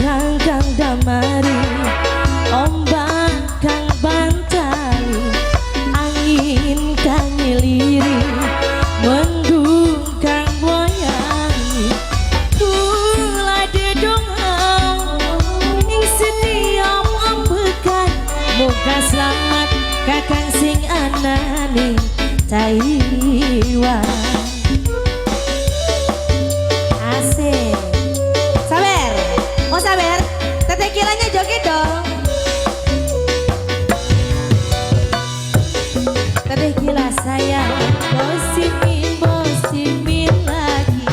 Kakang kang damari, ombak kang bantali, angin kang ngiliri, mendung kang boyangi. Kula dedonga ing setiap ambekan, moga selamat kakang sing anane Taiwan. Asik. Sabar. Mau sabar? Teteh Kilanya joget dong. Teteh Kila sayang, Bosimin, Bosimin lagi,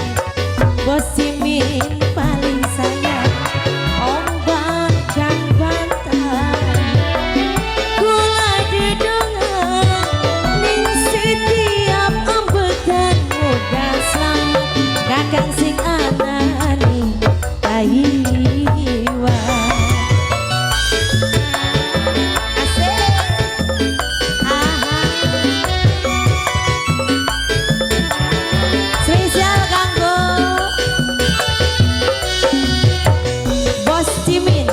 Bosimin paling sayang, ombak kang bantai. Kula dedonga ning setiap ambekan, moga selamat kakang sing anane Taiwan. Asik. Aha. Spesial kanggo Bos Cimin.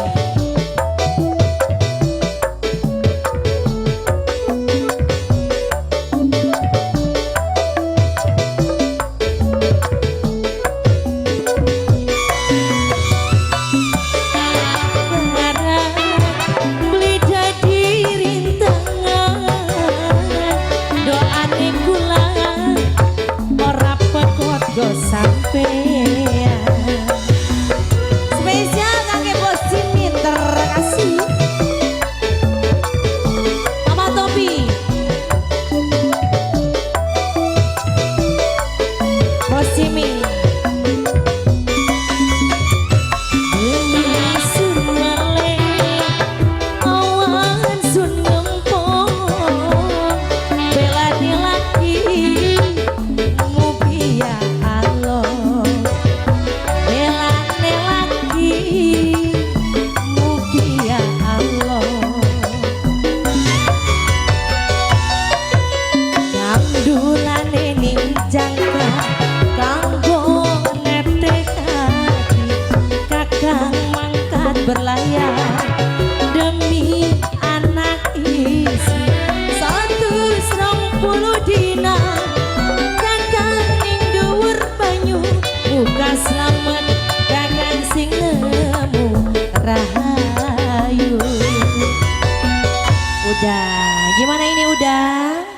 Pengarang beli dadi rintangan, doane kula ora pekot go sampean. Spesial kangge Bos Cimin, terkasih Mama Topi, Bos Cimin. Bengi sun male, awan sun ngempong, belani laki mugi ya Allah, belane laki mugi ya Allah. Gandulane ning jangka kanggo neteh hati, kakang mangkat berlayar demi anak istri. 120 dina kakang ning dhuwur banyu, muga slamet kakang sing nemu rahayu. Udah, gimana ini udah?